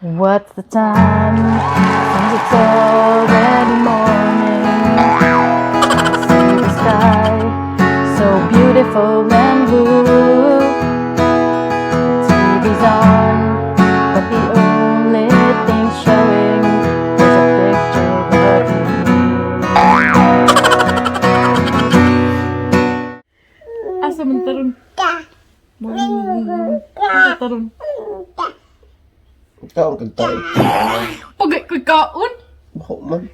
What's the time? Seems it's already morning. I see the sky so beautiful and blue. The TV's on, but the only thing showing is a picture of you. Asa man taron? Morning. Asa taron? Ikaw ang kagtae. Pagay ko'y kaon. Baho man.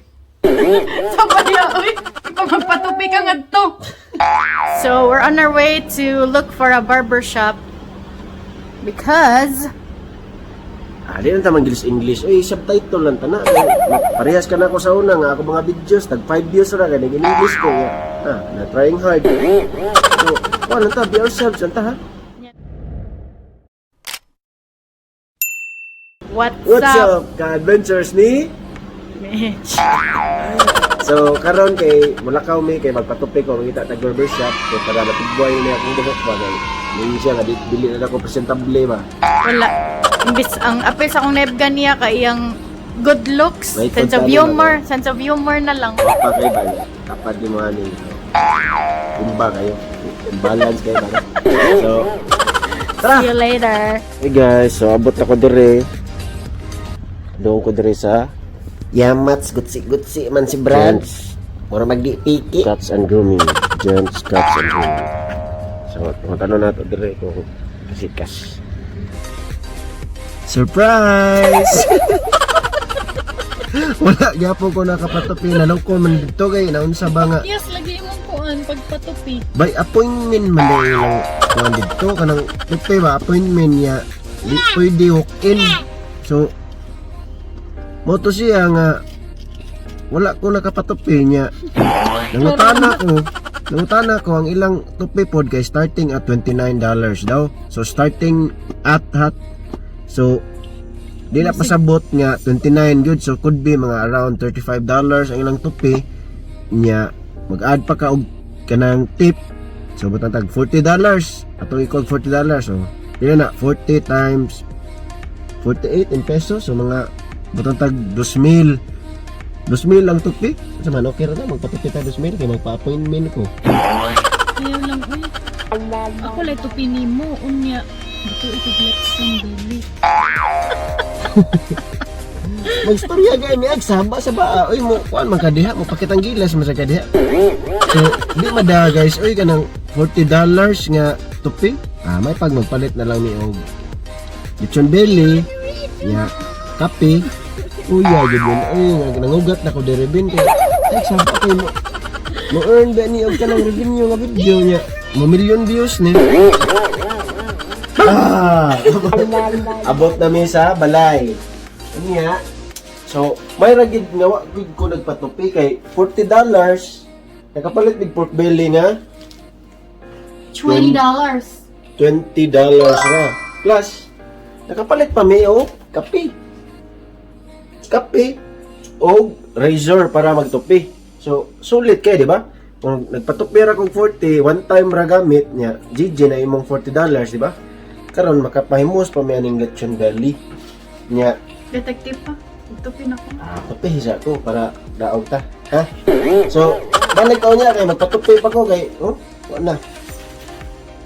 Sa baya, oy. Magpatupi ka ngadto. So, we're on our way to look for a barber shop because Ah, di lang tamang English English. Uy, subtitle lang tana. Parehas ka na ako sa una nga ako mga videos tag 5 views ra gani in English ko. Ah, na trying hard. So, wala ta, be ourselves anta ha. What's, What's up, up, ka-adventures ni? Mitch? So, karon kay mulakaw mi kay magpatupi ko mangita tag barber shop kay para matugboy ni akong buhok ba kay ninyo siya nga dili na ako presentable ba. Wala. Imbis ang apil sa akong naibgan niya kay iyang good looks, May sense of kontado na humor, sense of humor na lang. Pa kay ba? Tapad ni mo ani. Kumba kayo. Balance kayo ba? So, tara! See you later. Hey guys, so abot ako dire. Doon ko dire sa Yamats, gutsi-gutsi man si Brad. Gents Mura magdi-piki. Cuts and Grooming. Gents Cuts and Grooming. So, kung na to dire kung kasikas. Surprise! Wala gyapon ko nakapatupi na ko man dito kay naunsa ba nga Yes, lagi imong kuan pagpatupi. by appointment man dahil lang kuan dito kanang tupi ba appointment niya di pwede walk in. So mo to siya nga wala ko nakapatupi niya. Nangutana ko ang ilang tupi pod kay starting at $29 daw. So starting at hat, so di na pasabot nga 29 good, so could be mga around $35 ang ilang tupi niya. Mag-add pa ka og kanang tip, so butang tag $40 atong ikog $40. So pila na 40 times 48 in pesos? So mga butang tag 2,000, 2,000 lang tupi. Sa man okay ra na magpatupi ta 2,000 kay magpa-appointment ko. Ayaw lang, uy. Ako lang tupi nimo unya. Dito ito Letson Billy. Magstorya gay mi ag saba sa ba oy, mo kuan man kadiha, mo pakitang gilas man sa kadiha. So di mada guys oy, kanang $40 nga tupi. Ah, may pag magpalit na lang ni og lechon belly ya, kape. Uya gid yun oy, nga nangugat na ko diri bin kay ay saba kay mo mo earn ba ni og kanang revenue nga video niya, mo million views ni. Ah, abot na mi sa balay. Unya, so, may ragid nga wa gid ko nagpatupi kay $40 nakapalit mig pork belly nga $20. $20 ra. Plus nakapalit pa mi og kape. Kape og razor para magtupi. So, sulit kay, di ba? Kung nagpatupi ra kog 40, one time ra gamit niya, GG na imong $40, di ba? Karon makapahimos pa mi aning lechon belly. Nya, Detective pa. Tupi na ko. ah, tupi sa ko para daog ta. Ha? So, balik ko niya kay magpatupi pa ko kay oh, wa na.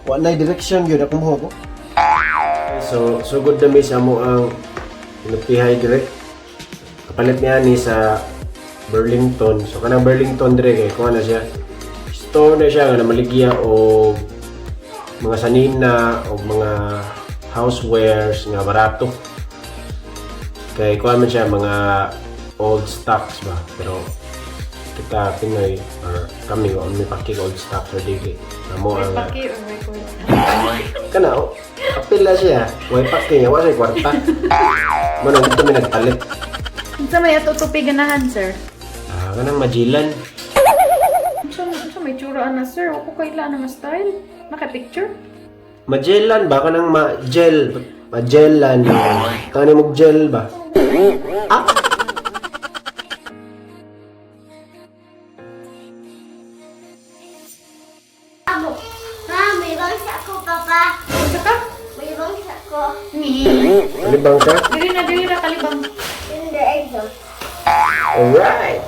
Wa na direction gyud akong buhok ko. So, sugod na mi sa mo ang pinupihay dire. Kapalit niya ni sa Burlington. So kanang Burlington dire kay kuha na siya. Store na siya nga namaligya og mga sanina o mga housewares nga barato. Kay kuha man siya mga old stocks ba, pero kita Pinoy or kami wa may paki old stocks or dili amo ang Paki or record. Kana oh, apil na siya, way paki wa siya kwarta mo nang dito mi nagpalit. Unsa may ato tupi ganahan, sir? Ah, kanang Magellan. Unsa may tsura ana, sir? Wa ko kaila na nga style. Naka-picture? Magellan ba, kanang ma gel Magellan kani mo gel ba? Ah. Amo. Ma, may bangsa ko, Papa. Unsa ka? May bangsa ko. Ni. Alibang ka. Diri na, diri na. Libang. Kinder Eggs. Oh. Alright.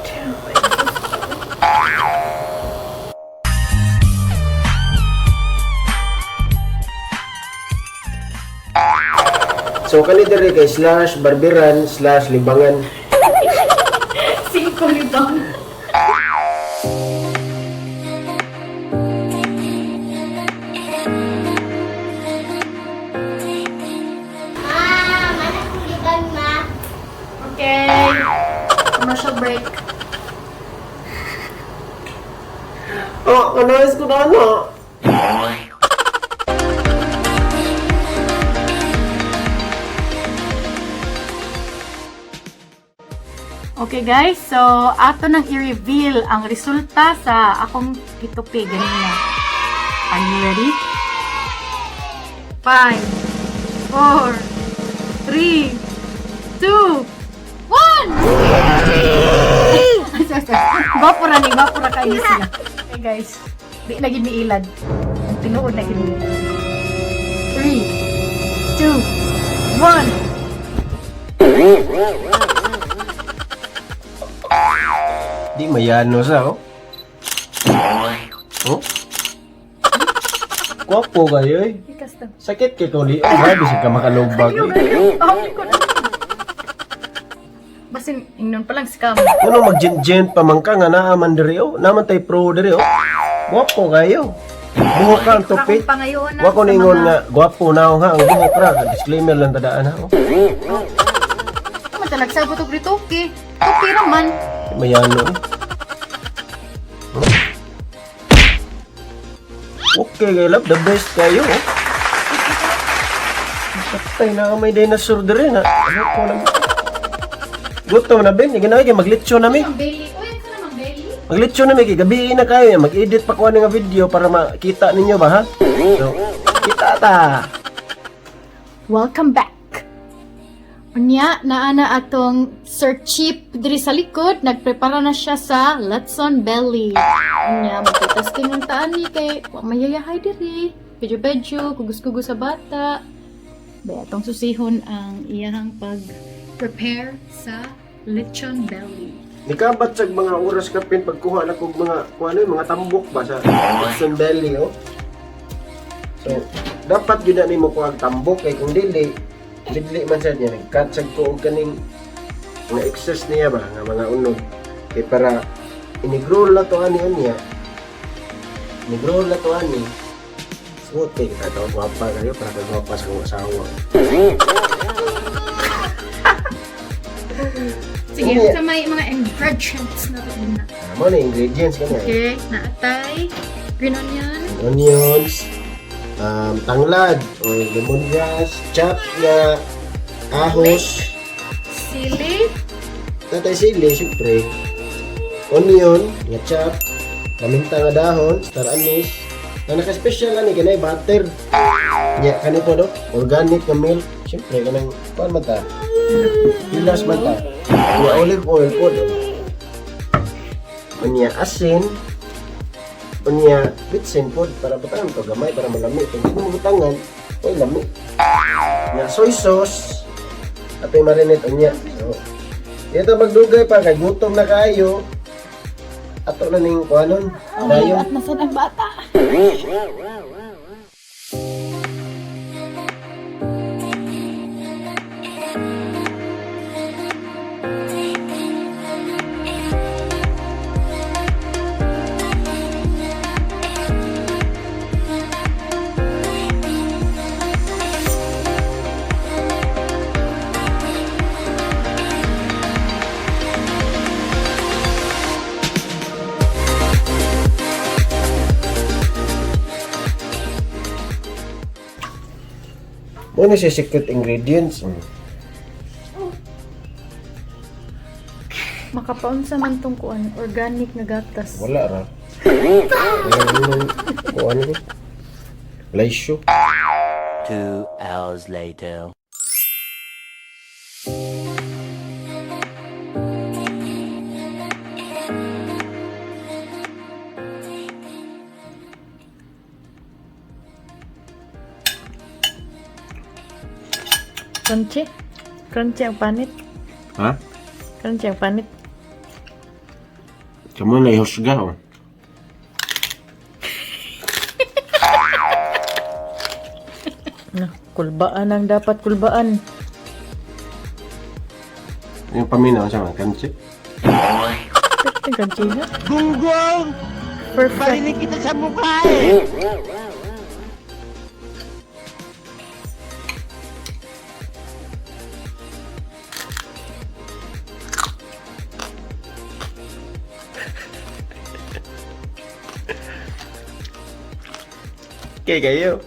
So kani diri kay slash barberan slash libangan. Singko libang. Ma, mana kong libang, ma. Okay. Commercial break. Oh, kanais ko na ano. Okay guys, so ato nang i-reveal ang resulta sa akong gitupi ganina. Are you ready? 5, 4, 3, 2, 1! Gwapo ra ni, gwapo ra kayo sila. Okay guys, di lagi miilad. Tinuod na gid. 3, 2, 1. Di mayano sa oh. Oh? Gwapo kayo eh. Ikas to. Sakit kay kung li. Oh, grabe siya ka makalugbag eh. Oh, ko na. Basin, ingnon pa lang scam. Kuno mag-gent pa man ka nga naa man diri oh. Naman tay pro diri oh. Gwapo kayo. Buhok ka ang tupi. Akong pangayoon na Wa ko sa ningon mga- nga gwapo na ako ha ang buhok ra. Disclaimer lang tadaan ha. Oh. Ano man talaga sa og rituki. Tupi ra man. Mayano eh. Huh? Okay kay love, the best kayo. Oh. Patay na may dinosaur diri na. Ano ko lang. Gutom na Ben, ginay kay maglitso na mi. Ang belly. Uy, ito naman belly. Maglitso na mi kay gabi na kayo, mag-edit pa ko ani nga video para makita ninyo ba ha? So, kita ta. Welcome back. Unya, naa na atong Sir Chip diri sa likod, nagprepara na siya sa Letson Belly. Unya, magtitesting ng taan ni kay wa mayayahay diri. Medyo-medyo, kugus-kugus sa bata. Ba atong susihon ang iyahang pag-prepare sa lechon belly. Nikabat sa mga oras kapin pagkuha na kog mga kuha ano, mga tambok ba sa Hudson Belly oh. So, dapat gyud na nimo kuha ang tambok kay kung dili dili man sad niya nag-cut sad ko og kaning mga excess niya ba nga mga unog kay para inigrow la to ani unya. Inigrow la to ani. Smooth kay kita to gwapa kayo para kay gwapa sa akong asawa. Sige, Unya. sa may mga ingredients na to na. Mo na ingredients kanya. Okay, naatay, green onion, Onions, tanglad or lemongrass, chop na ahos, sili, tatay sili, siyempre, onion, nga chop, paminta nga dahon, star anise, na naka-special ani kanay butter. Nya kani po do, organic nga milk, siyempre kanang kuan man ta. Pilas man ta. Nya olive oil po do. Unya asin, unya bitsin po para butangan to gamay para malami. Kung di mo butangan, oy lami. Nya soy sauce, atay marinate unya. So, ito magdugay pa kay gutom na kaayo. Ato na ning kuanon. Dayon. at nasad ang bata. Mo na siya secret ingredients. Makapaunsa man tong kuan, organic nga gatas. Wala ra. Wala nang kuan ko. Laisyo. 2 hours later. Crunchy. Crunchy ang panit. Ha? Crunchy ang panit. Kamu na ihusga oh. Na, kulbaan ang dapat kulbaan. Yung paminaw sa mga crunchy. Ang crunchy na. Gunggong! Perfect. Barinig kita sa mukha eh! Okay kayo.